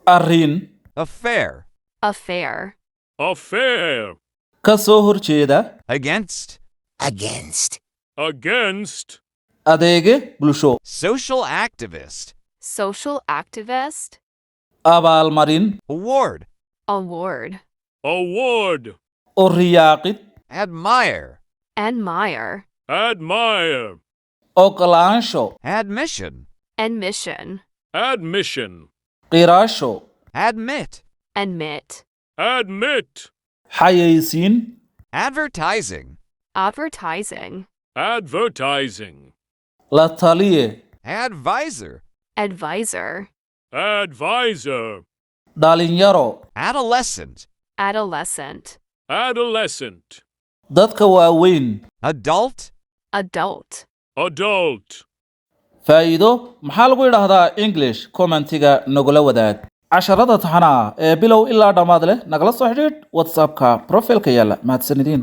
Arrin. Affair. Affair. Affair. Ka soo horjeeda. Against. Against. Against. Adeege bulsho. Social activist. Social activist. Abaalmarin. Award. Award. Award. U riyaaqid. Admire. Admire. Admire. Ogolaansho. Admission. Admission. Admission. Qiraasho. Admit. Admit. Admit. Xayeysiin. Advertising. Advertising. Advertising. La taliye. Advisor. Advisor. Advisor. Dhalinyaro. Adolescent. Adolescent. Adolescent. Dadka waaweyn. Adult. Adult. Adult. Faa'iido maxaa lagu idhaahdaa English? Commentiga nagula wadaag. Casharada taxanaha ee bilow ilaa dhammaad leh nagala soo xidhiidh WhatsAppka profilka yaalla. Mahadsanidin.